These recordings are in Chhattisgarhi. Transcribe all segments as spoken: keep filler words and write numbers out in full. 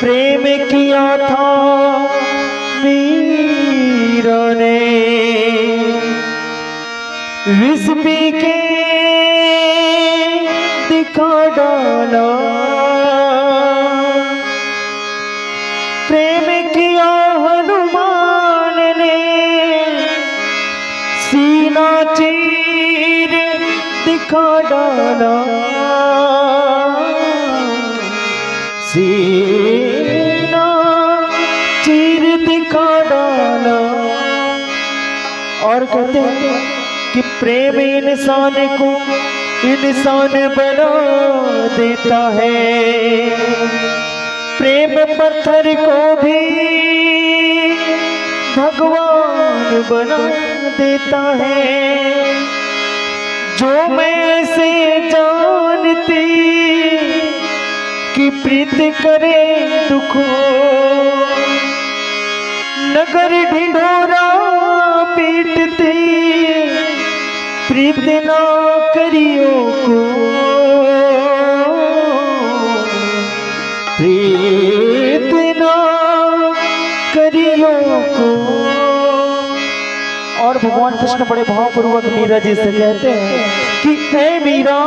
प्रेम किया था मीरा ने, विष पी के दिखा डाला। प्रेम किया हनुमान ने, सीना चीर दिखा डाला, सीना चीर दिखा डाला। और कहते हैं कि प्रेम इंसान को इंसान बना देता है, प्रेम पत्थर को भी भगवान बना देता है। जो मैं ऐसे जानती कि प्रीत करे दुखो, नगर ढिंढोरा पीटती प्रीत ना करियो को, प्रीत ना करियो को। और भगवान कृष्ण बड़े भावपूर्वक मीरा जी से कहते हैं कि ऐ मीरा,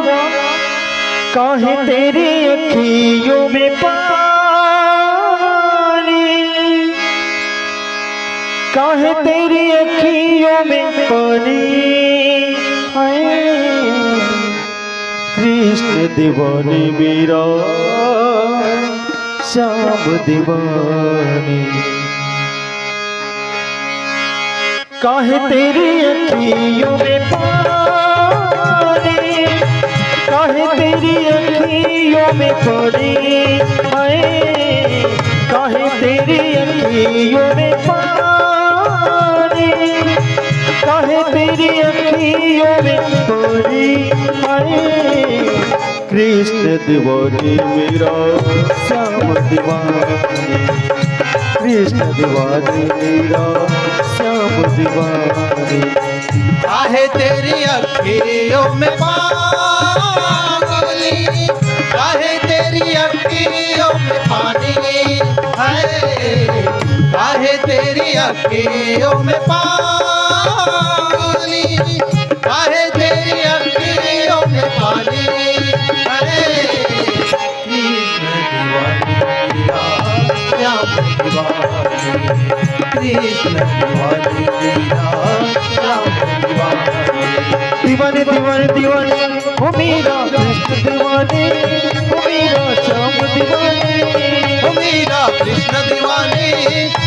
काहे तेरी अखियों में पानी, काहे तेरी अखियों में पानी है। कृष्ण दीवानी मीरा, श्याम दीवानी। काहे तेरी अखियों में पानी, काहे तेरी अखियों में पानी, हाय, काहे तेरी अखियों में पानी, काहे तेरी अखियों में पानी, हाय। कृष्ण दीवानी मीरा, श्याम दीवानी। कृष्ण दीवानी मीरा, श्याम दीवानी। काहे तेरी अखियों में पानी, काहे तेरी अखियों में पानी है, काहे तेरी अखियों में पानी, काहे तेरी अखियों में पानी है। कृष्ण दीवानी मीरा, श्याम दीवानी। कृष्ण दीवानी मीरा, श्याम दीवानी। दीवानी, दीवानी, दीवानी। ओ मीरा कृष्ण दीवानी, ओ मीरा श्याम दीवानी। ओ मीरा कृष्ण दीवानी,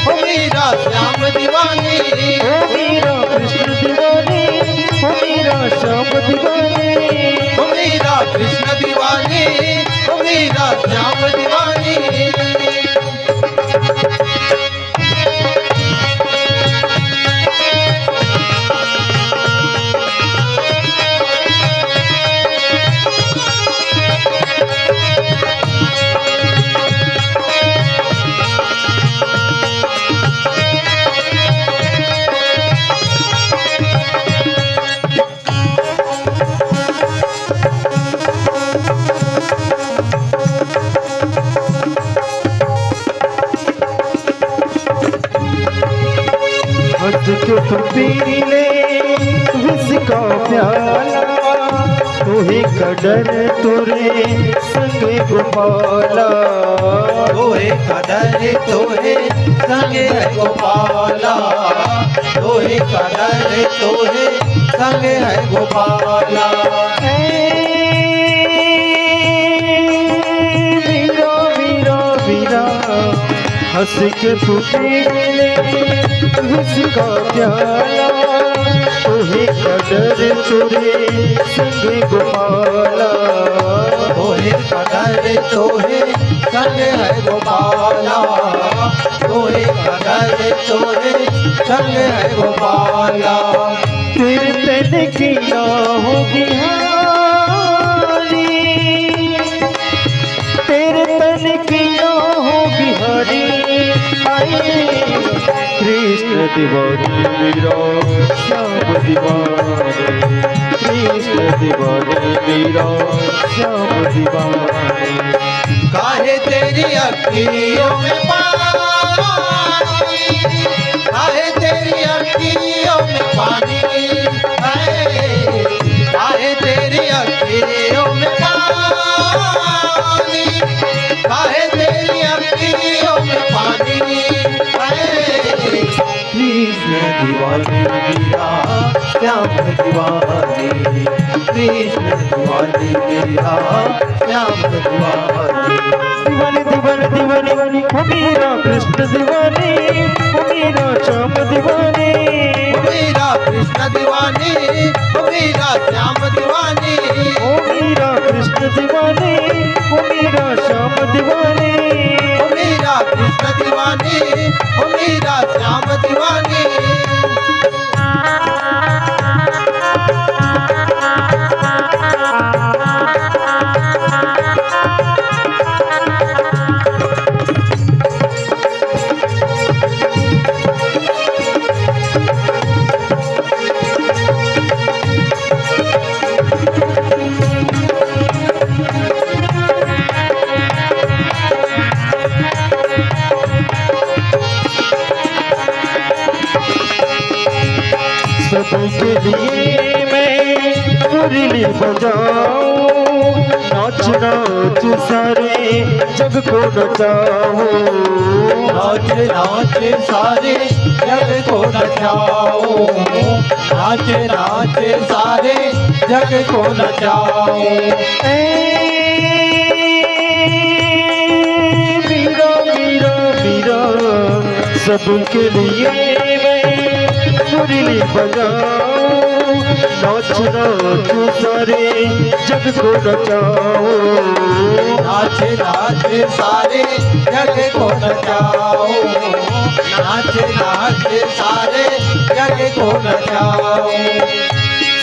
ओ मीरा श्याम दीवानी। ओ मीरा कृष्ण दीवानी, ओ मीरा श्याम दीवानी। ओ मीरा कृष्ण दीवानी, ओ मीरा श्याम दीवानी। हंस के तू पी ले विष का प्याला, तोहे का डर तोरे संग गोपाला। तोहे का डर तोरे संग गोपाला, तोहे का डर तोरे संग गोपाला। ए मीरा, मीरा, मीरा, हंस के तू पी ले विष का प्याला, तोहे का डर तोरे संग गोपाला। तोहे अगर तोहे संग है गोपाला, तोहे अगर तोहे संग है गोपाला। तेरे तन की ना हो बिहारी, तेरे तन की ना हो बिहारी। आए कृष्ण दीवानी मेरा श्याम दीवानी, कृष्ण दीवानी मेरा श्याम दीवानी। काहे तेरी अखियों में पानी, काहे तेरी अखियों में पानी, हाय, काहे तेरी अखियों में पानी, काहे तेरी अखियों में पानी, हाय। कृष्ण दीवानी मेरा श्याम दीवानी, कृष्ण दीवानी मेरा श्याम दीवानी। दीवानी, दीवानी, दीवानी, ओ मेरा कृष्ण दीवानी, ओ मेरा श्याम दीवानी। ओ मेरा कृष्ण दीवानी, ओ मेरा श्याम दीवानी। ओ मेरा कृष्ण दीवानी, ओ मेरा श्याम दीवानी। ओ मेरा कृष्ण दीवानी, ओ मेरा श्याम दीवानी। सबके लिए मैं मुरली बजाऊं, नाच नाच सारे जग को नचाऊं। नाच नाच सारे जग को नचाऊं, नाच नाच सारे जग को नचाऊं। ए मीरा, मीरा, मीरा, सबके लिए मैं मुरली बजाऊं, नाच नाच सारे जग को नचाऊं। नाच नाच सारे जग को नचाऊं, नाच नाच सारे जग को नचाऊं।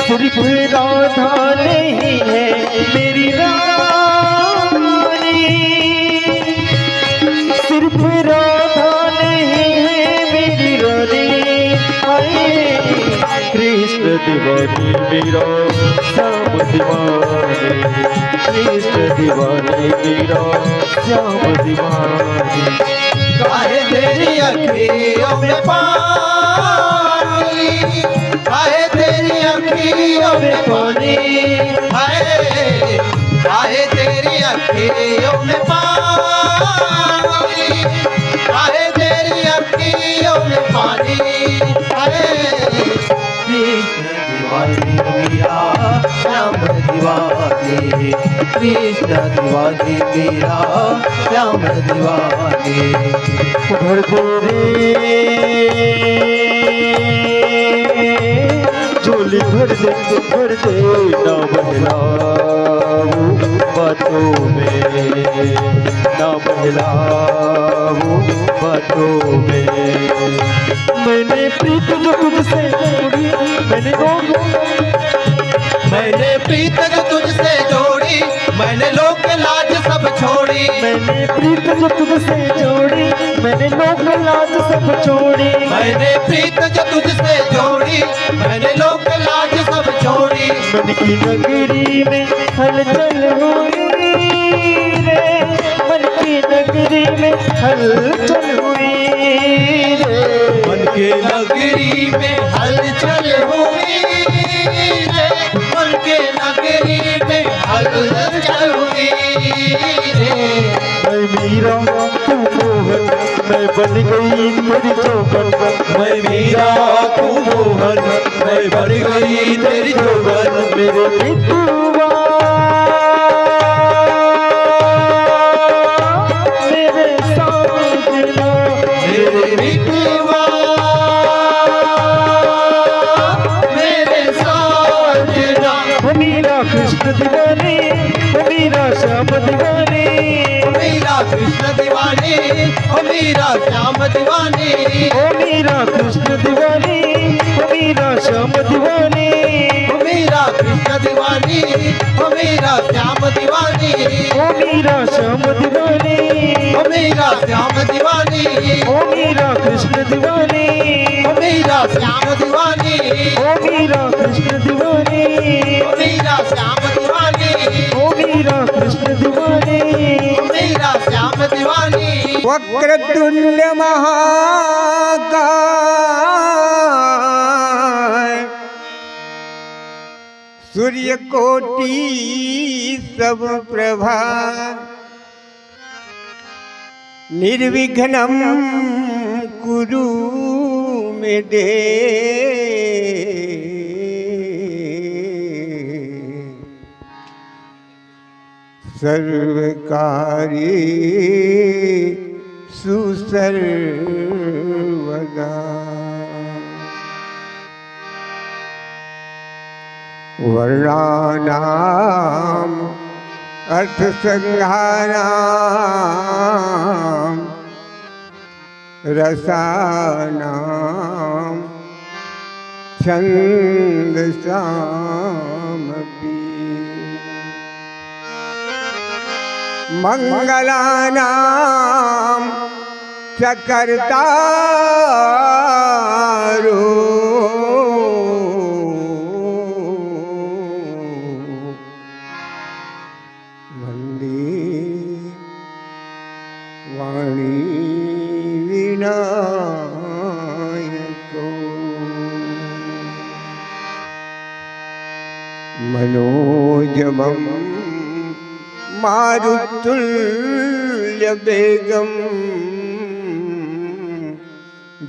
सिर्फ राधा नहीं है मेरी रानी, सिर्फ राधा नहीं है मेरी रानी। हाय कृष्ण दीवानी मेरा श्याम दीवानी, कृष्ण दीवानी मेरा श्याम दीवानी। काहे तेरी अखियों में पानी, काहे तेरी अखियों में पानी, हाय, काहे तेरी अखियों में पानी, काहे तेरी अखियों में पानी, हाय। कृष्ण दीवानी मेरा श्याम दीवानी, कृष्ण दीवानी मेरा श्याम दीवानी। भर दे रे झोली, भर दे, भर दे, ना बहलाओ बातों में, ना बहलाओ बातों में। मैंने प्रीत जो तुझसे जोड़ी, मैंने वो मैंने प्रीत जो तुझसे जोड़ी, मैंने लोक लाज सब छोड़ी। मैंने प्रीत जो तुझसे जोड़ी, मैंने लोक लाज सब छोड़ी। मैंने प्रीत जो तुझसे जोड़ी, मैंने लोक लाज सब छोड़ी। मन की नगरी में हलचल हुई रे, मन की नगरी में हलचल हुई रे। मन के नगरी में हलचल हुई रे, मन के नगरी में हलचल हुई रे। मैं मीरा तू मोहन, मैं बन गई तेरी जोगन। मैं मीरा तू मोहन, मैं बन गई तेरी जोगन। मेरे मितवा, मेरे साजना, मेरे मितवा, मेरे साजना। ओ मेरा कृष्ण दीवाने, ओ मेरा श्याम दीवाने। ओ मेरा कृष्ण दीवाने, ओ मेरा श्याम दीवाने। ओ मेरा कृष्ण दीवाने, ओ मेरा श्याम दीवाने। ओ मेरा कृष्ण दीवाने, ओ मेरा श्याम दीवाने। ओ मेरा श्याम दीवाने, ओ मेरा श्याम दीवाने। ओ मेरा कृष्ण दीवाने, ओ मेरा श्याम दीवाने। ओ मेरा कृष्ण दीवाने, ओ मेरा श्याम दीवाने। ओ मेरा कृष्ण दीवाने, ओ मेरा श्याम दीवाने। वक्रतुंड महाकाय, सूर्यकोटि समप्रभा, निर्विघ्नं कुरु मे देव, सर्वकार्येषु सर्वदा। वर्णानाम् अर्थसङ्घानां रसानां छन्दसामपि। मङ्गलानां च कर्तारो वन्दे वाणी विनायको। मनोजवं मारुततुल्यवेगं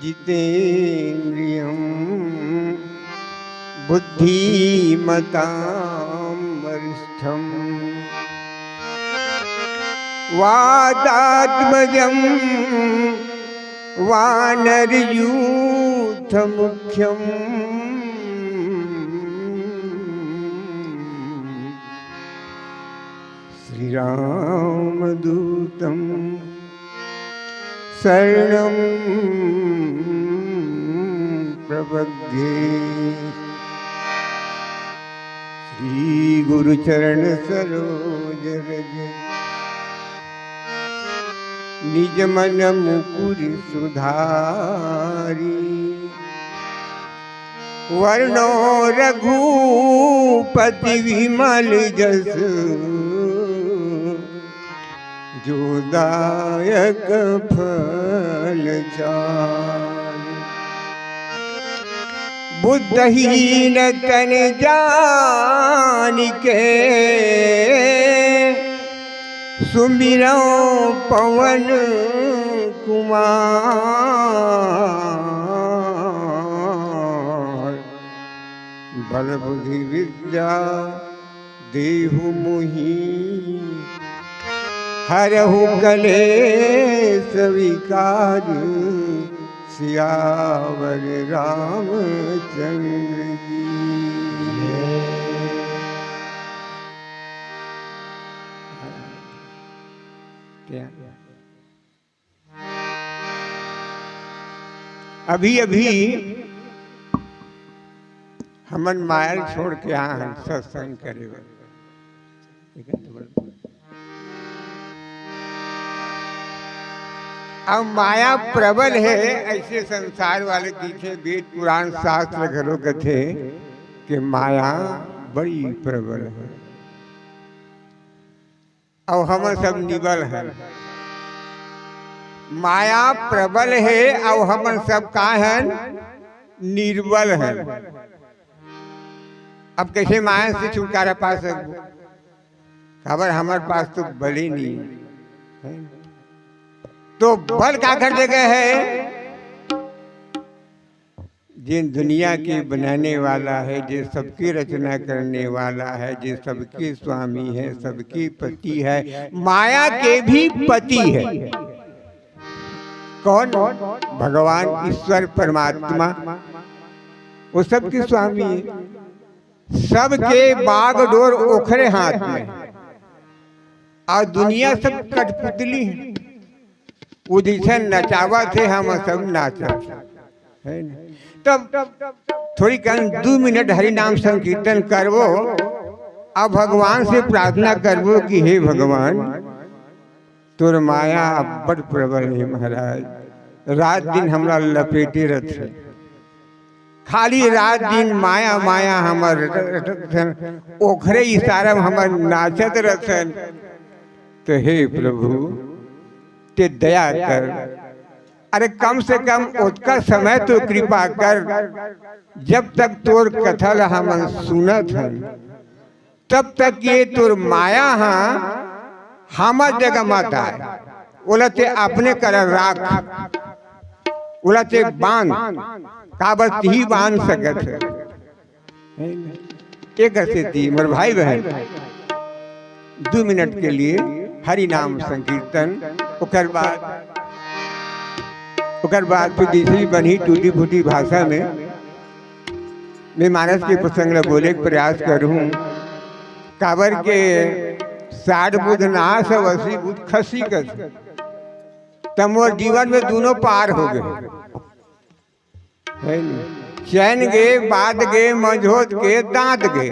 जितेन्द्रियं बुद्धिमतां वरिष्ठम्। वातात्मजं वानरयूथमुख्यम्। श्रीरामदूतं शरणं प्रपद्ये। श्रीगुरुचरणसरोजरज निजमनमुकुर सुधारि। वरणो रघुपति विमल जसु, जो दायक फल चारि। बुद्धहीन तन जानिके, सुमिरौ पवन कुमार। बल बुद्धि विद्या देहु मोहि, हरहु कलेस विकार। सियावर रामचंद्र की। अभी अभी हमन माया छोड़ के आए हन सत्संग करे बर। अब माया प्रबल हे, अइसे संसार वाले कहिथे, वेद पुराण शास्त्र घलो कथे कि माया बड़ी प्रबल हे। अउ हमन सब निबल हन। माया प्रबल हे, अउ हमन सब का हन? निर्बल हन। अब कइसे माया से छुटकारा पा सकबो? काबर हमर पास तो बल ही नहीं है। तो बल काकर जगह है? जेन दुनिया के बनाने वाला है, जे सबकी रचना करने वाला है, जे सबके स्वामी है, सबके पति है, माया के भी पति है। कौन? भगवान ईश्वर परमात्मा, वो सबके स्वामी है। सबके बागडोर ओखरे हाथ में, अउ दुनिया सब कठपुतली हे। वो जइसन नचावत हे, हम सब नाचत हे। तब थोड़ी कन दू मिनट हरि नाम संकीर्तन करबो, अउ भगवान से प्रार्थना करबो कि हे भगवान, तोर माया अब्बड़ प्रबल हे महाराज, रात दिन हमला लपेटे रथे, खाली रात दिन माया माया हमर रटत रथन, ओखरे इशारा में हमर नाचत रथन। तो हे प्रभु, ते दया कर, अरे कम से कम ओतका समय तो कृपा कर, जब तक तोर कथा ला हमन सुनत हन। तब तक ये तोर माया हा हमर जगह मत आय, ओला ते अपने करा राख, ओला ते बांध, काबर तिही बांध सकत हे। एक सेती मोर भाई बहन दू मिनट के लिए हरि नाम संकीर्तन, ओकर बाद, ओकर बाद फिर जइसे भी बनही टूटी फूटी भाषा में मैं मानस के प्रसंग ला बोले के प्रयास करहूँ, काबर के साठ बुध नास अउ अस्सी बुध खसी कस, त मोर जीवन में दूनों पार हो गे, हे नी? चैन गे, बात गे, मझोत के दांत गे,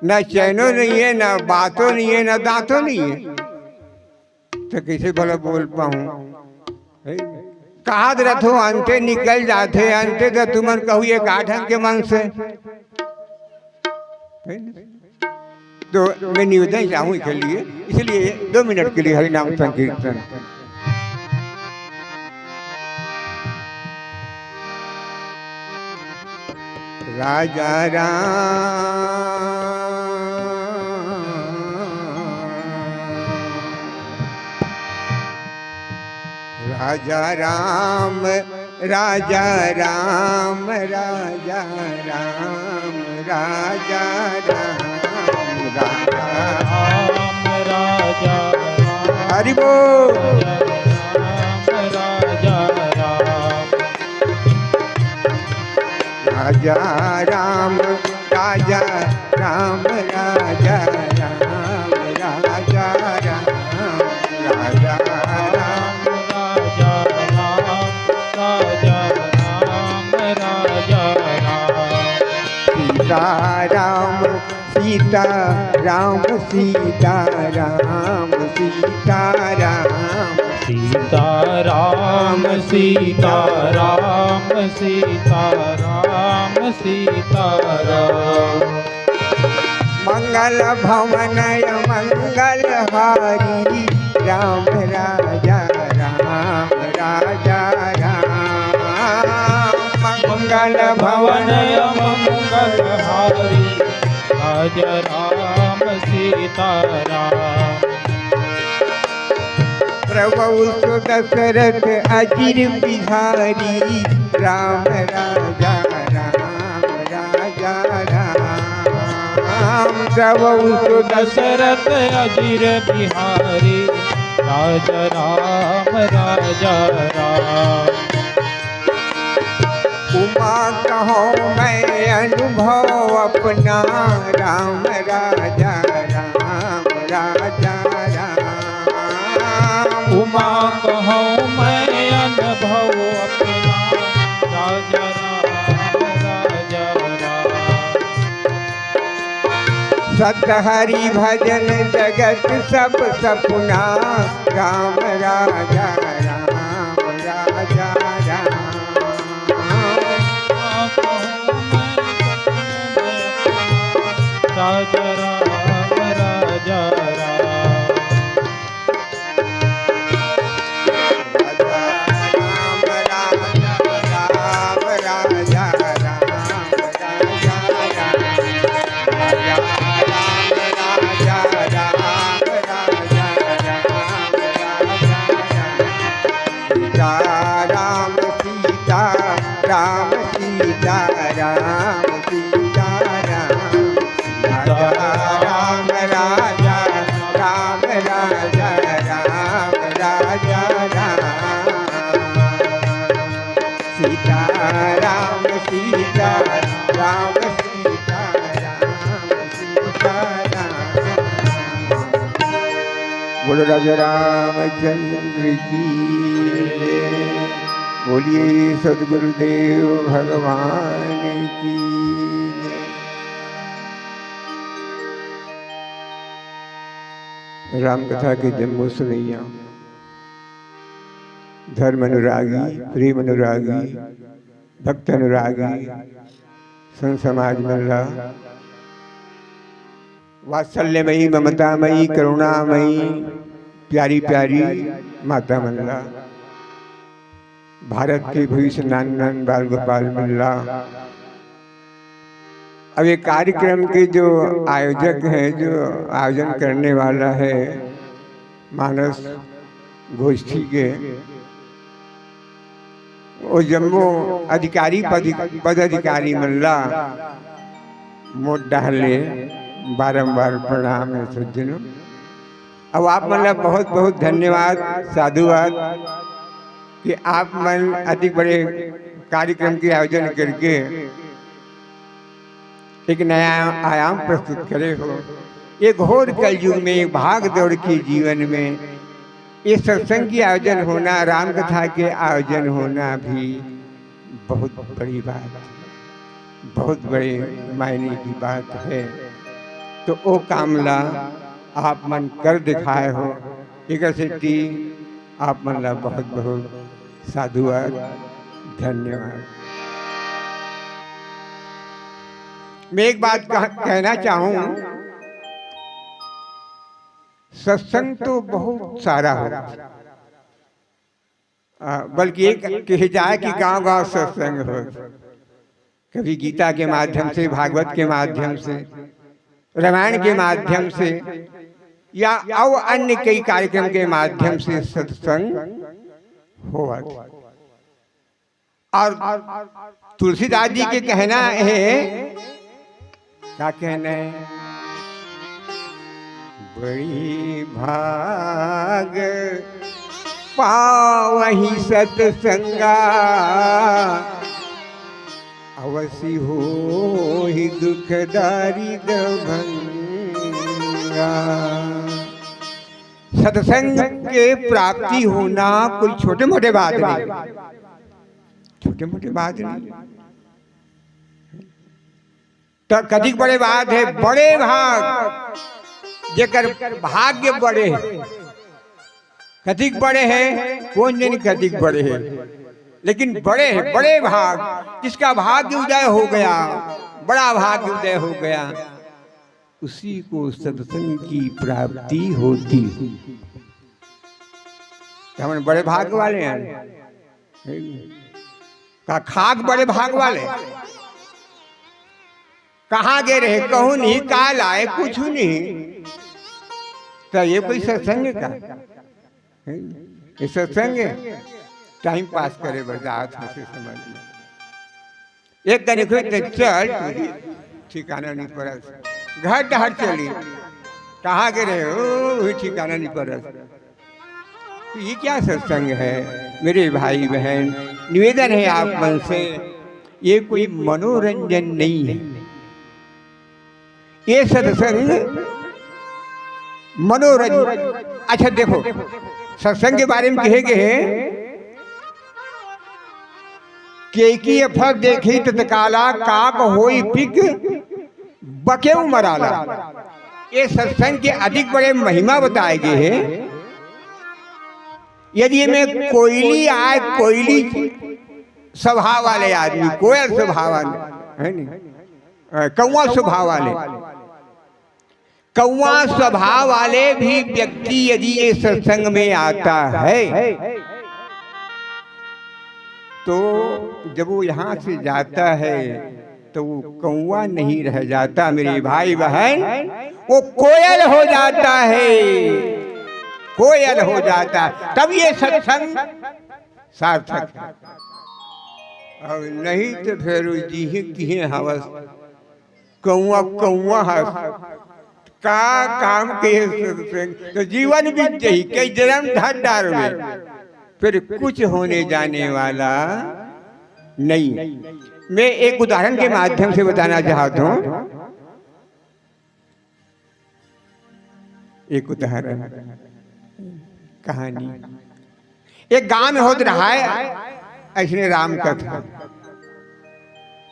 न चैनो नइ हे, न बातो नइ हे, न दांतो नइ हे। त कइसे भला बोल पाहूं? हे? कहत रथो, अंते निकल जाथे, अंते त तुमन कहू एक आठ अंग के मन से। हे? तो मैं निवेदन चाहूं इसके लिए, इसलिए दो मिनट के लिए हरि नाम संकीर्तन। राजा राम, राजा राम, राजा राम, राजा राम, राजा राम, राजा राम, राजा राम। हरि बोल। राजा राम, राजा राम। राजा राम, राजा राम, राजा राम, राजा राम, राजा राम। राजा राम, राजा राम, राजा राम। सीता राम, सीता राम, सीता राम, सीता राम। सीता राम, सीता राम, सीता राम, सीता राम। मंगल भवन मंगल हारी, राम राजा राम, राजा राम। मंगल भवन मंगल हारी, राजा राम, सीता राम। प्रभु दशरथ अजिर बिहारी, राम राजा राम, राजा राम। प्रभु दशरथ अजिर बिहारी, राजा राम, राजा राम। उमा कहूँ मैं अनुभव अपना, राम राजा राम, राजा राम। उमा कहूँ मैं अनुभव अपना, राजा राम, राजा राम। सत हरि भजन जगत सब सपना, राम राजा राम, राजा राम। राजा राम, राजा राम। राजा राम, राजा राम, राजा राम, राजा राम। राजा राम, राजा राम, राजा राम, राजा राम। सीता राम, सीता राम, सीता राम, सीता राम। राजा राम, राजा राम, राजा राम, राजा राम। सीता राम, सीता राम, सीता राम। बोलो राजा रामचंद्र की जय। बोलिए सदगुरुदेव भगवान की जय। राम कथा के जम्मो सुनैया, धर्म अनुरागी, प्रेम अनुरागी, भक्त अनुरागी, संत समाज मन ला वात्सल्यमयी, ममतामयी, करुणामयी, प्यारी प्यारी माता मन ला, भारत के भविष्य नान नान बाल गोपाल मन ला। अब ये कार्यक्रम के जो आयोजक है, जो आयोजन करने वाला है मानस गोष्ठी के, वो जम्मो अधिकारी पदि-, पदाधिकारी मन ला मोर डहर ले बारंबार प्रणाम है सज्जनों। अब आप मन ला बहुत बहुत धन्यवाद, साधुवाद कि आप मन अधिक बड़े कार्यक्रम के आयोजन करके एक नया आयाम प्रस्तुत करे हो। ये घोर कलयुग में, भाग दौड़ के जीवन में ये सत्संग के आयोजन होना, राम कथा के आयोजन होना भी बहुत बड़ी बात, बहुत बड़े मायने की बात है। तो ओ काम ला आप मन कर दिखाए हो, एकर सेती आप मन ला बहुत बहुत साधुवाद, धन्यवाद। मैं एक बात कह, कहना चाहूँ, सत्संग तो बहुत सारा होता है, आ, बल्कि एक कहे जाए कि गांव गांव सत्संग हो, कभी गीता के माध्यम से, भागवत के माध्यम से, रामायण के माध्यम से, या और अन्य कई कार्यक्रम के माध्यम से सत्संग होवत। और तुलसीदास जी के कहना है, का कहना है? बड़ी भाग पावही सत्संगा, अवसि होहि दुख दारिद भंगा। सत्संग के प्राप्ति होना कोई छोटे मोटे बात नहीं, छोटे मोटे बात नहीं। तो कतिक बड़े बात है, बड़े भाग, जेकर भाग्य बड़े है। कतिक बड़े हैं, कौन जनी कतिक बड़े हैं, लेकिन बड़े हैं, बड़े भाग, जिसका भाग्य उदय हो गया, बड़ा भाग्य उदय हो गया, उसी को सत्संग की प्राप्ति होती है। तो हम बड़े भाग वाले हैं, का खाक बड़े भाग वाले? कहाँ गे रहे, कहूँ नहीं, का लाए, कुछ नहीं। तो ये कोई सत्संग का? ये सत्संग है? टाइम पास करे बर जात हो से समझ में। एक कने कोई तो चल, ठिकाना नहीं परस, घर डहर चली, कहाँ गे रहे हो, वही ठिकाना नहीं परस। तो ये क्या सत्संग है? मेरे भाई बहन, निवेदन है आप मन से, ये कोई मनोरंजन नहीं है। ये सत्संग मनोरंजन। अच्छा देखो, सत्संग के बारे में कहे गए हैं, केकी अफर देखी तत्काला, काक होई पिक बकेऊ मराला। ये सत्संग के अधिक बड़े महिमा बताए गए हैं। यदि में कोयली आए, कोयली स्वभाव वाले आदमी, कोयल स्वभाव वाले, है नहीं, अ, कौआ स्वभाव वाले, कौआ स्वभाव वाले भी व्यक्ति यदि ये सत्संग में आता है, तो जब वो यहाँ से जाता है, तो वो कौआ नहीं रह जाता, मेरे भाई बहन, वो कोयल हो जाता है, कोयल हो जाता है। तब ये सत्संग सार्थक है। और नहीं तो फिर वो जिहे तिहे हवस, कौआ कौआ हस, का काम के सत्संग, तो जीवन बीत जाही, कई जन्म धर डारवे, फिर कुछ होने जाने वाला नहीं। मैं एक उदाहरण के माध्यम से बताना चाहता हूँ। एक उदाहरण, कहानी। एक गांव में होत रहा है ऐसने राम कथा।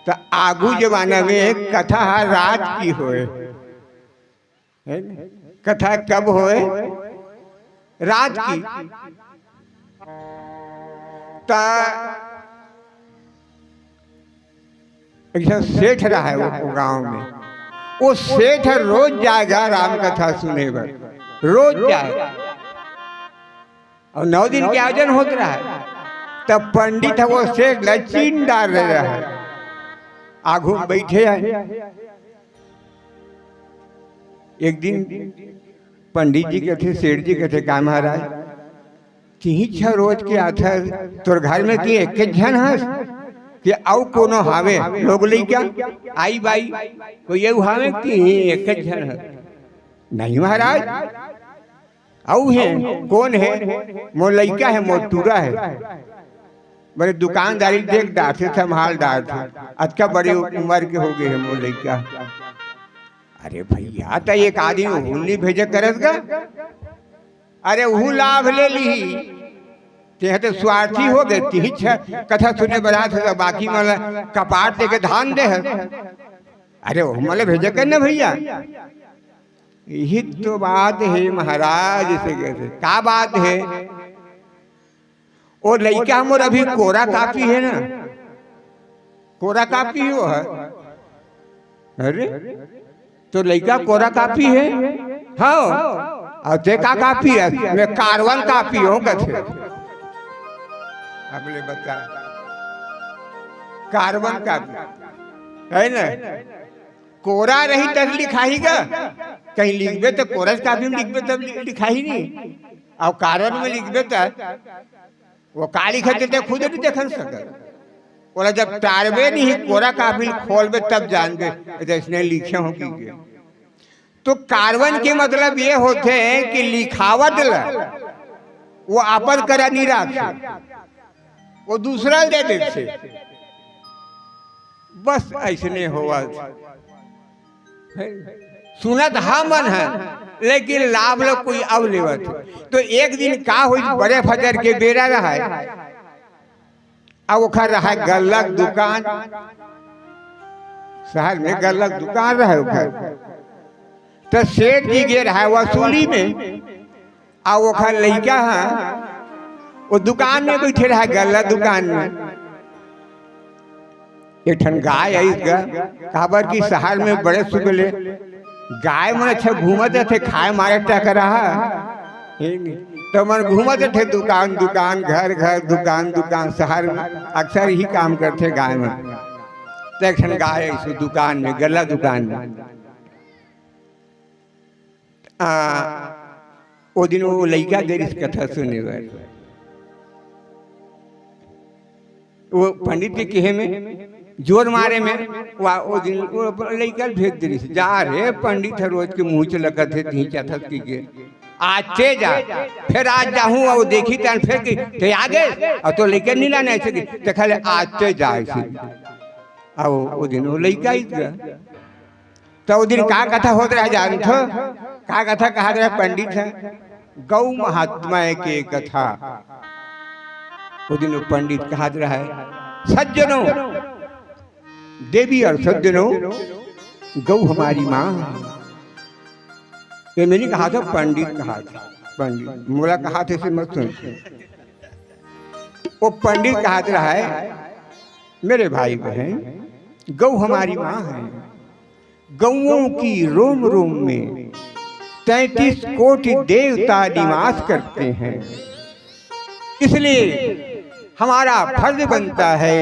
त आगू जमाना में एक कथा ह रात की होय, है ना? कथा कब होय? रात की। त एक झन सेठ रहा है वो, वो गांव में। वो सेठ रोज जाएगा राम कथा सुने बर, रोज जाएगा। और नौ दिन के आयोजन होत रहा है। तब पंडित ह वो सेठ ल चीन डार रहे रहा है, आगू में बैठे हैं। एक दिन पंडित जी कथे, सेठ जी कथे, "का महाराज, तिही छ रोज के आथस, तोर घर में तिही एके झन हस कि अउ कोनो हावे, लोग लइका, आई बाई, कोई अउ हावे कि तिही एके झन हस?" "नहीं महाराज, अउ हे।" "कोन हे?" "मोर लइका हे, मोर टूरा हे।" "बड़े दुकानदारी देख डारथे, संभाल डारथे, अतका बड़े उम्र के हो गए हे मोर लइका।" "अरे भैया, त एक आदमी उहू नइ भेजे करस गा?" "अरे, उहू लाभ ले लिही, तेह तो स्वार्थी हो गए, तिही छ कथा सुने बर आथस, बाकी मन ल कपाट दे के धान दे हस।" "अरे, ओहू मन ल भेजे कर ना भैया।" "यही तो बात हे महाराज," इसे कहते, "का बात हे?" "वो लइका मोर अभी कोरा कापी हे ना, कोरा कापी वो है।" "अरे, तोर लइका कोरा कापी हे?" "हाँ।" "अउ ते का कापी हस?" "मैं कार्बन कापी हूँ," कथे। अब ले बता, कार्बन कापी, है ना? कोरा रही तब लिखाही गा, कहीं लिखबे त कोरस कापी में लिखबे तब लि-, लिखाही नहीं। अउ कार्बन में लिखबे त वो का लिखत हे ते खुद नहीं देखन सकत। ओला जब टारबे नहीं, कोरा कापी खोलबे तब जानबे, जैसने लिखे हो कि के। तो कार्बन के मतलब ये होथे कि लिखावत ल वो अपन करा नहीं राखे, वो दूसरा ल दे देथे। बस ऐसने होवत हे। सुनत हमन हन, लेकिन लाभ ल कोई अउ लेवत हे। तो एक दिन का होइस, बड़े फजर के बेरा रहय, अउ ओखर रहय गल्ला के दुकान, शहर में गल्ला के दुकान रहय ओखर। त सेठ जी गे रहय वसूली में, अउ ओखर लइका ह ओ दुकान में बइठे रहय, गल्ला दुकान में। एक ठन गाय आइस गा, काबर कि शहर में बड़े सुख ले गाय मन अच्छा घूमत रथे, खाए मारे टकरा ह। त मन घूमत रथे दुकान दुकान, घर घर, दुकान दुकान, शहर में अक्सर ही काम करथे गाय मन। त एक ठन गाय आइस ओ दुकान में, गल्ला दुकान में। आ, ओ दिन वो लइका गे रिहिस कथा सुने बर। वो पंडित के कहे में, जोर मारे में, वा, ओ दिन वो लइका भेज दे रिहिस, "जा रे, पंडित ह रोज के मुंह चलकत हे, तिही चथत की के। आज ते जा, फेर आज जाहूं, अउ देखही तहन फेर कि ते आ गे, अउ तोर लइका नी लाने अइसे कि, ते खाले आज ते जा अइसे।" अउ ओ दिन वो लइका आइस गा। त ओ दिन का कथा होत रहय जानथो? का कथा कहत रहय पंडित ह? गौ महात्म्य के कथा। ओ दिन वो पंडित कहत रहय, "सज्जनों, देवी और सज्जनों, गौ हमारी माँ है।" ये मैं नहीं कहत हंव, पंडित कहत हे, पंडित मोला कहत हे, इसे मत सुन। वो पंडित कहत रहय, मेरे भाई बहन, गौ हमारी माँ है। गौओं की रोम रोम में तैंतीस कोटि देवता निवास करते हैं, इसलिए हमारा फर्ज बनता है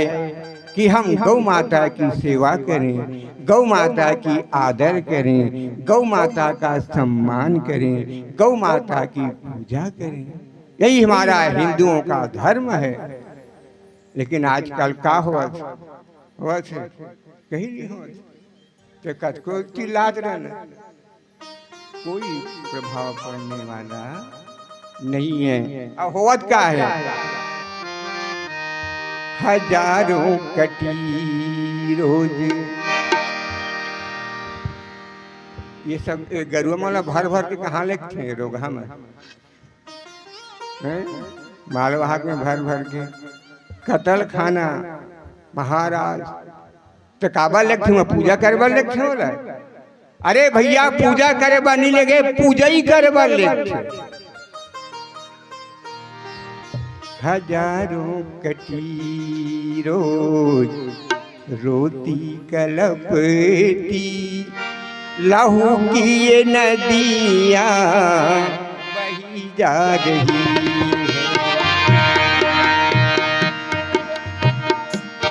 कि हम गौ माता की सेवा करें, गौ माता की आदर करें, गौ माता का सम्मान करें, गौ माता की पूजा करें। यही हमारा हिंदुओं का धर्म है। लेकिन आजकल का होवत, होवत हे? कहीं नहीं होवत। त कतको चिल्लात रहना, कोई प्रभाव पड़ने वाला नहीं है। अब होवत का है? हजारों कटी रोज ये सब, ये गरुवा मन ला भर भर के कहाँ लेगथे रोगहा में? हैं? मालवाहक में भर भर के। कतल खाना महाराज, त काबर लेगथे? पूजा करे बर लेगथे ओला? अरे भइया, पूजा करे बर नहीं लेगे, पूजई करे बर लेगथे। हजारों कटी रोज रोती कलपती, लहू की ये नदियाँ बही जा रही है।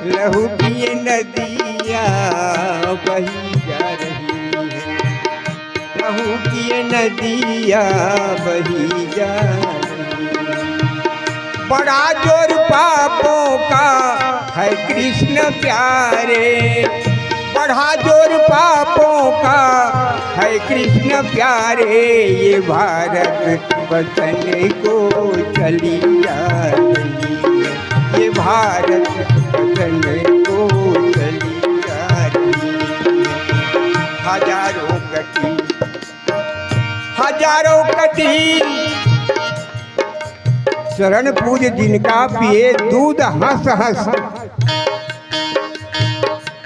लहू की ये नदियाँ बही जा रही है। लहू की ये नदियाँ बही जा रही है। बड़ा जोर पापों का है कृष्ण प्यारे, बड़ा जोर पापों का है कृष्ण प्यारे। ये भारत वतन को चली जा रही है, ये भारत वतन को चली जा रही है। हजारों कटी, हजारों कटी चरण पूज जिनका, पिए दूध हंस हंस।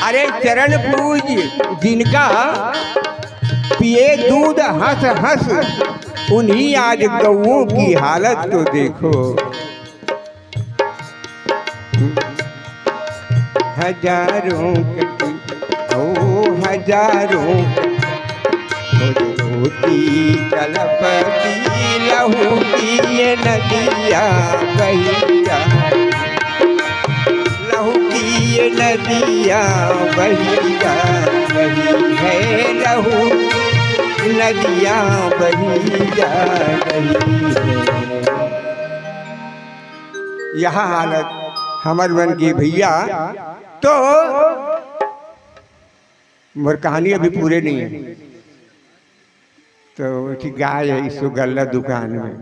अरे चरण पूज जिनका, पिए दूध हंस हंस, उन्हीं आज गऊओं की हालत तो देखो। हजारों कटी, ओ हजारों कटी, रोती कलपती, लहू की ये नदियाँ बही जा, लहू की ये नदियाँ बही जा रही है, लहू नदियाँ बही जा रही है। यह हालत हमर मन के भइया, तो मोर कहानी अभी पूरे नहीं है। तो एक ठी गाय हे, इसो गल्ला दुकान में।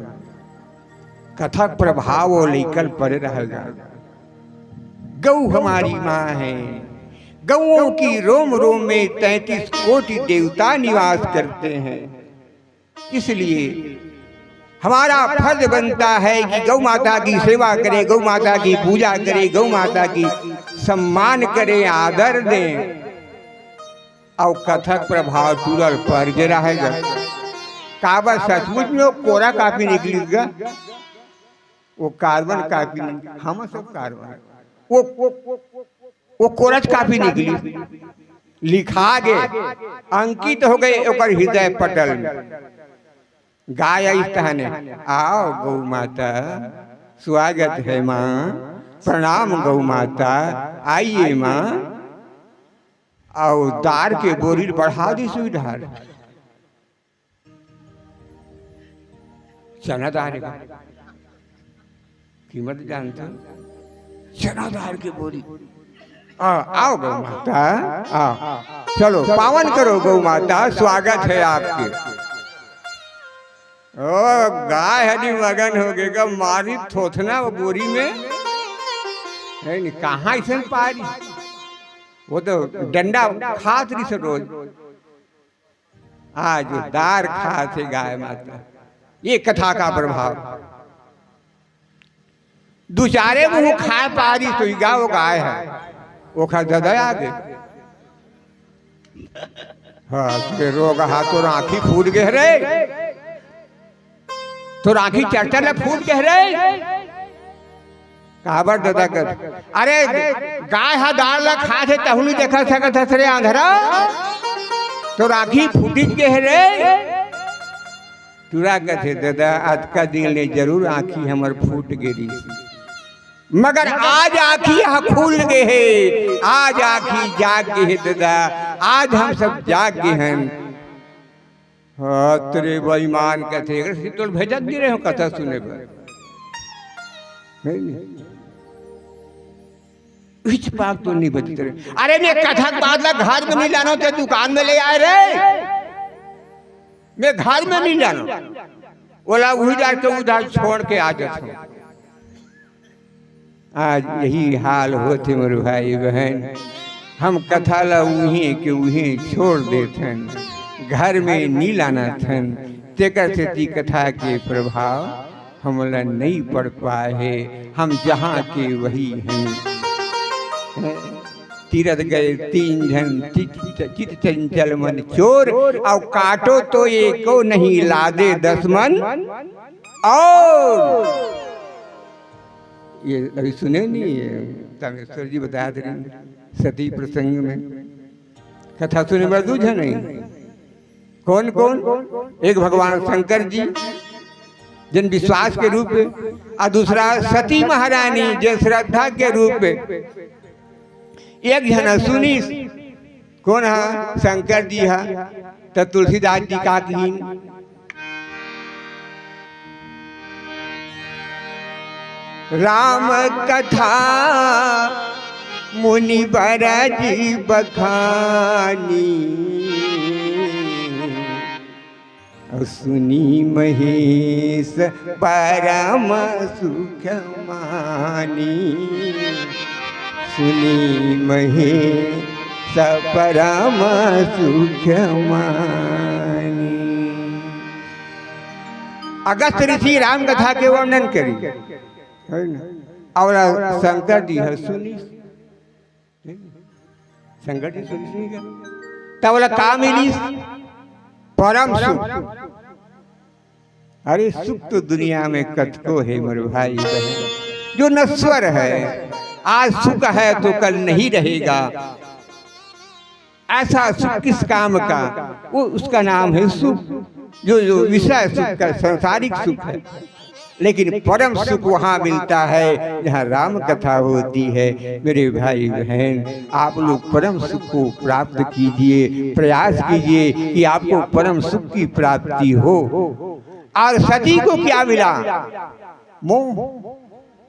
कथा के प्रभाव वो लइका ल परे रहेगा। गऊ हमारी माँ है, गऊओं की रोम रोम में तैंतीस कोटि देवता निवास करते हैं। इसलिए हमारा फर्ज बनता है कि गौ माता की सेवा करें, गौ माता की पूजा करें, गौ माता की सम्मान करें, आदर दें। अउ कथा के प्रभाव टूरा ल पर गे रहेगा। काबर सचमुच में वो कोरा कापी निकलिस गा, वो कार्बन कापी नहीं, हम सब कार्बन, वो, वो, वो कोरच कापी निकलिस, लिखा गे, अंकित हो गे ओकर हृदय पटल में। गाय आइस तहने, "आओ गौ माता, स्वागत है माँ, प्रणाम गौ माता, आइए माँ।" अउ दार के बोरी बढ़ा दिस सुई डार। चना दार के कीमत जानते हो? चना दार के बोरी। आ, आओ गौ माता, आओ। चलो, पावन करो गौ माता, स्वागत है आपके। ओ, गाय हरी मगन हो गे गा, मारी थोथना वो बोरी में। है नी, कहाँ अइसन पारी? वो तो डंडा खात रहिस रोज। आज दार खात हे गाय माता। ये कथा का प्रभाव। दू चारे मुँह खाए पारी तो गा वो गाय हे। ओखर ददा आ गे। हाँ, तोर रोगहा, तोर आँखी फूट गे रे। तोर आँखी चरचर ले फूट गे रे। काबर ददा कर? अरे, गाय हा दार ला खाथे, तहूँ नइ देखा सकत हस रे आंधरा। तोर आँखी फूटिच गे हे रे। टूरा कथे, "ददा, अतका दिन ले जरूर आँखी हमर फूट गे रिहिस, मगर आज आँखी हा खुल गे हे, आज आँखी जाग गे हे ददा, आज हम सब जाग गे हन।" हाँ, तोर बेईमान कथे, "अगर सितोल भेजत नइ रहे हो कथा सुने बर।" नहीं, नहीं। इच पाक तो नहीं बचते रहे। अरे, मैं कथा के बात ला घर में नहीं लाना, ते दुकान में ले आए रे। मैं घर में नहीं लाना। ओला उही जाके उधर छोड़ के आ जाता हूँ। आज यही हाल होथे मोर भाई बहन, हम कथा ला उहें के उहें छोड़ देथन। घर में नी लानथन, तेकर सेती कथा के प्रभाव हमला नइ पड़ पाए हे। हम जहाँ के वही हन। तीरथ गए तीन झन, चित, चित चंचल मन चोर, अउ काटो तो एको नहीं, लादे दस मन और। ये अभी सुने नहीं, ये तामेश्वर जी बताए थे सती प्रसंग में। कथा सुने बर दू झन हे। कौन कौन? एक भगवान शंकर जी, जिन विश्वास के रूप में, और दूसरा सती महारानी, जिन श्रद्धा के रूप में। एक झन सुनिस, कौन हा? शंकर जी हा। त तुलसीदास जी का किहिन? राम कथा मुनि बरज बखानी, सुनी महेश परम सुख मानी। सुनी महेश परम सुख मानी। अगस्त ऋषि राम कथा के वर्णन करी, है ना? और शंकर जी हर सुनी, शंकर जी सुनी, सुनी का? तब बोला, का मिलिस? परम सुख। अरे, सुख तो दुनिया में कतको हे, मोर भाई बहन, जो नश्वर है। आज सुख है तो कल नहीं रहेगा। ऐसा सुख किस काम का? वो, उसका नाम है सुख, जो, जो विषय सुख का, सांसारिक सुख है। लेकिन परम सुख वहाँ मिलता है जहाँ राम कथा होती है। मेरे भाई बहन, आप लोग परम सुख को प्राप्त कीजिए, प्रयास कीजिए कि आपको परम सुख की प्राप्ति हो। और सती को क्या मिला? मोह।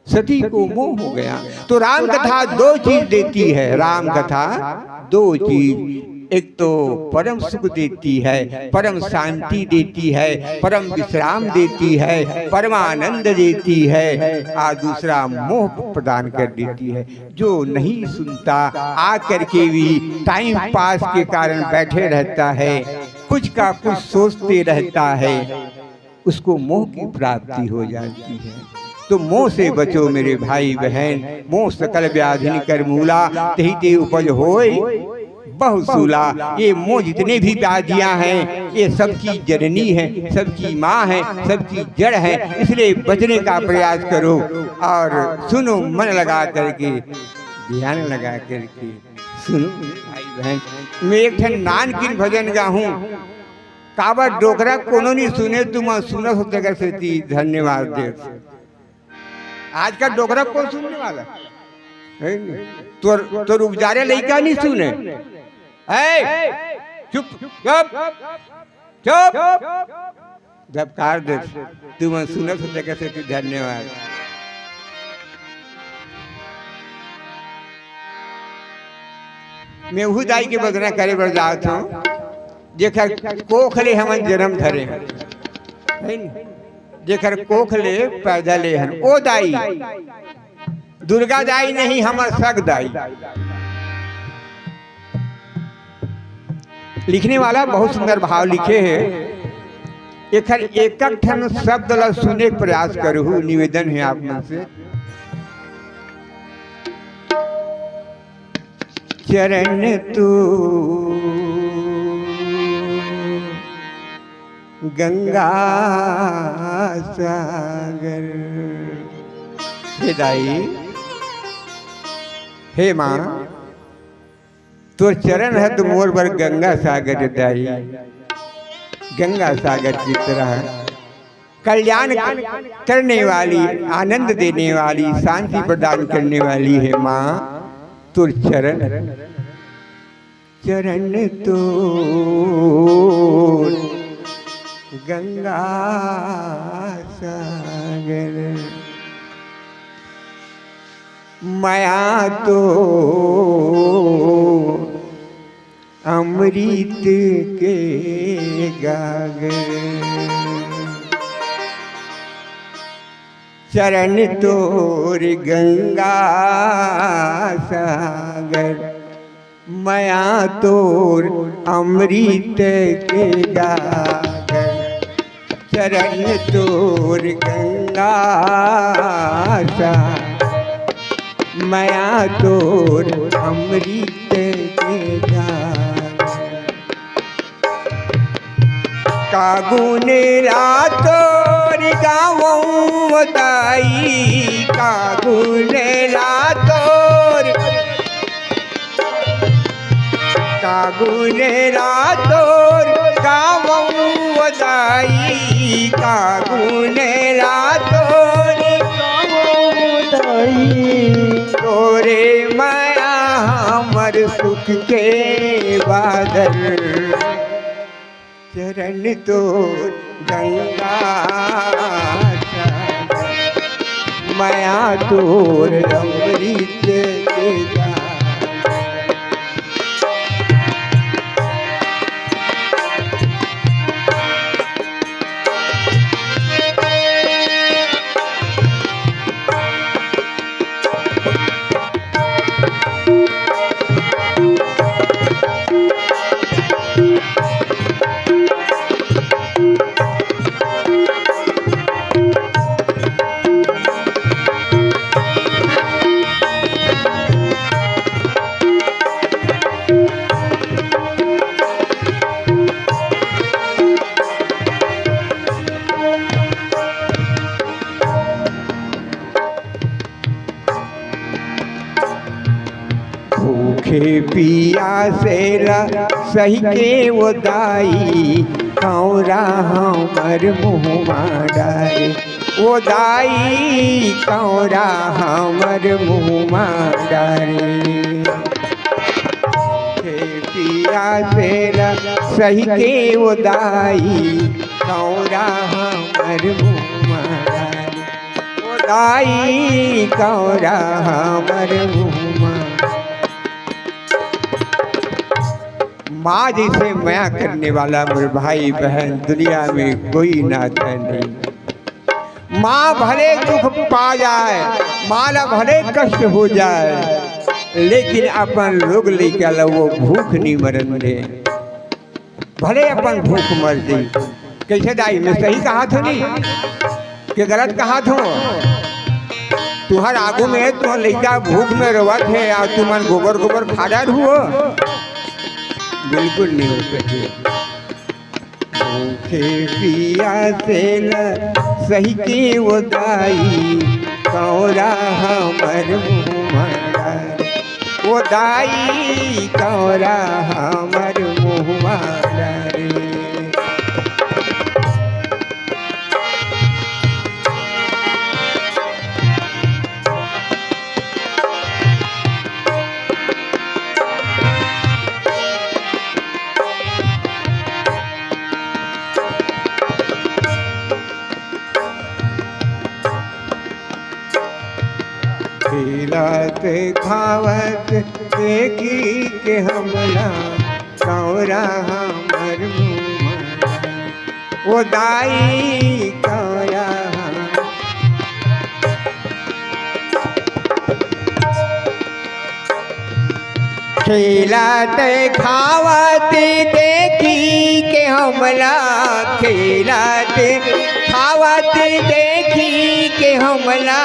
सती को मोह हो गया। तो राम कथा दो चीज देती है, राम कथा दो चीज, एक तो परम सुख देती है, परम शांति देती है, परम विश्राम देती है, परमानंद देती है, और दूसरा मोह प्रदान कर देती है। जो नहीं सुनता, आ करके भी टाइम पास के कारण बैठे रहता है, कुछ का कुछ सोचते रहता है, उसको मोह की प्राप्ति हो जाती है। तो मोह से बचो मेरे भाई बहन, मोह सकल व्याधि कर मूला, तेहि ते उपज होय बहुसूला। ये मोह जितने भी व्याधियां हैं, ये सबकी जननी है, सबकी माँ है, सबकी जड़ है। इसलिए बचने का प्रयास करो और सुनो, मन लगा करके, ध्यान लगा करके सुनो भाई बहन। मैं एक ठन नानकिन भजन गाहूँ, काबर डोकरा कोनो नहीं सुने, तुम सुनो हो तेकर सेती धन्यवाद दे। आज का डोकरा कौन सुनने वाला है? नहीं। तोर, तोर उपजारे लइका नहीं सुने। ए, चुप, चुप, चुप। धबकार दे। तुम सुनत हो तेकर सेती धन्यवाद। मैं उहू दाई के वंदना करे बर जात हूँ, जेकर कोख ले हमन जन्म धरे हन, है न? जेकर कोख ले पैदा ले हन, ओ दाई, दुर्गा दाई नहीं, हमर सग दाई। लिखने वाला बहुत सुंदर भाव लिखे हे। एखर एक एक ठन शब्द ला सुने के प्रयास करहू, निवेदन है आप मन से। चरण तो गंगा सागर। हे दाई, हे माँ, तोर चरण है तो मोर बर गंगा सागर दाई, गंगा सागर की तरह कल्याण करने वाली, आनंद देने वाली, शांति प्रदान करने वाली है माँ, तोर चरण। चरण तो गंगा सागर, मया तो अमृत के गागर। चरण तोर गंगा सागर, मया तोर अमृत के गागर, चरण तोर गंगा सा। मया तोर अमृत के गागर। का गुण ला तोर गावंव दाई, का गुण ला तोर, का गुण ला तोर गावंव दाई, का गुण ला तोर गावंव दाई। तोरे मया हमर सुख के बादल, चरण तोर गंगा सागर, मया तोर अमृत के गागर। भूखे पियासे ला सही के ओ दाई, कौरा हमर मुँह मा डारे। ओ दाई, कौरा हमर मुँह मा डारे। भूखे पियासे ला सही के ओ दाई, कौरा हमर मुँह मा डारे। ओ दाई, कौरा हमर मुँह मा। माँ जैसे मया करने वाला मोर भाई बहन दुनिया में कोई नाता नहीं। माँ भले दुख पा जाए, माँ ला भले कष्ट हो जाए, लेकिन अपन लोग लइका ला वो भूख नहीं मरन दे। भले अपन भूख मर जाई। कैसे दाई, मैं सही कहाथों नहीं कि गलत कहाथों? तुहर आगू में तुहर लइका भूख में रोवत हे अउ तुमन गोबर गोबर खा डारहू? बिल्कुल नहीं हो सके। भूखे पियासे ला सही के ओ दाई, कौरा हमर मुँह मा डारे। ओ दाई, कौरा हमर मुँह मा डारे। खेलत खावत देखी के हमला, कौरा हमर मुँह मा डारे। ओ दाई, कौरा हम खेलत खावत देखी के हमला, खेलत खावत देखी के हमला,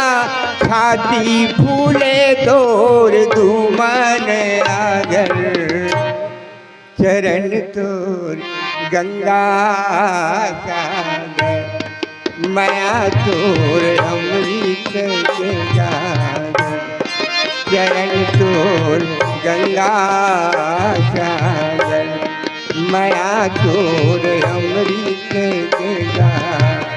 छाती फूले तोर दुमन आगर। चरण तोर गंगा सागर, मया तोर अमृत के गागर। चरण तोर गंगा सागर, मया तोर अमृत के गागर।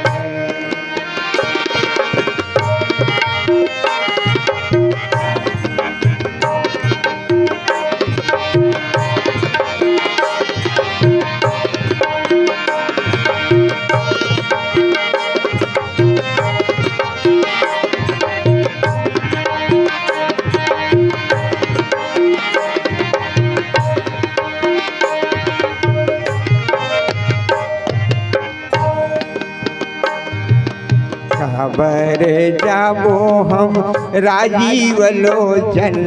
काबर जाबो हम राजीव लोचन,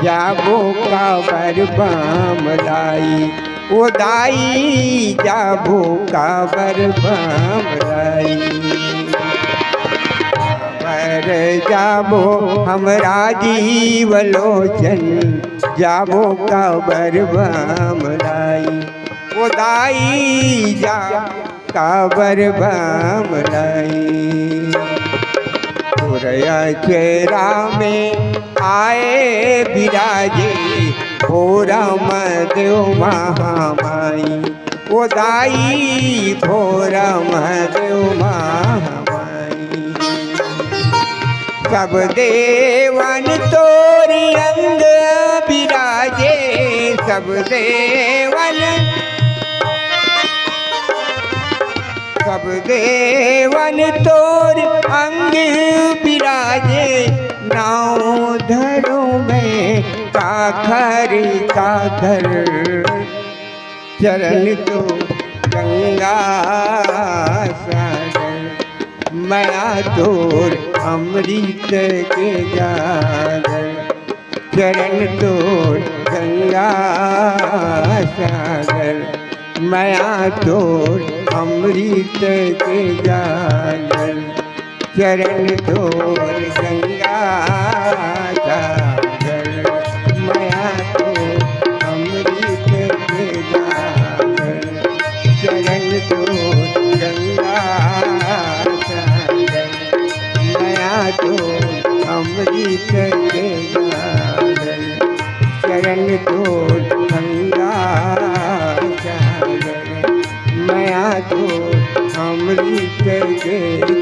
जाबो काबर बमलाई, ओ दाई जाबो काबर बमलाई। काबर जाबो हम राजीव लोचन, जाबो काबर बमलाई, ओ दाई जा काबर बमलाई। तोर अचरा में आए बिराजे, भोरम देव महामाई, ओ दाई भोरम देव महामाई। सब देवन तोर अंग बिराजे, सब देवन, सब देवन तोर अंग बिराजे, नाव धरो मैं काखर काखर। चरण तो गंगा सागर, मया तोर अमृत के गागर। चरण तोर गंगा सागर, मया तोर अमृत के गागर। चरण तोर गंगा सागर, मया तोर अमृत के गागर। चरण तोर गंगा सागर, मया तोर अमृत के गागर। चरण तोर गंगा सागर, मया तोर अमृत के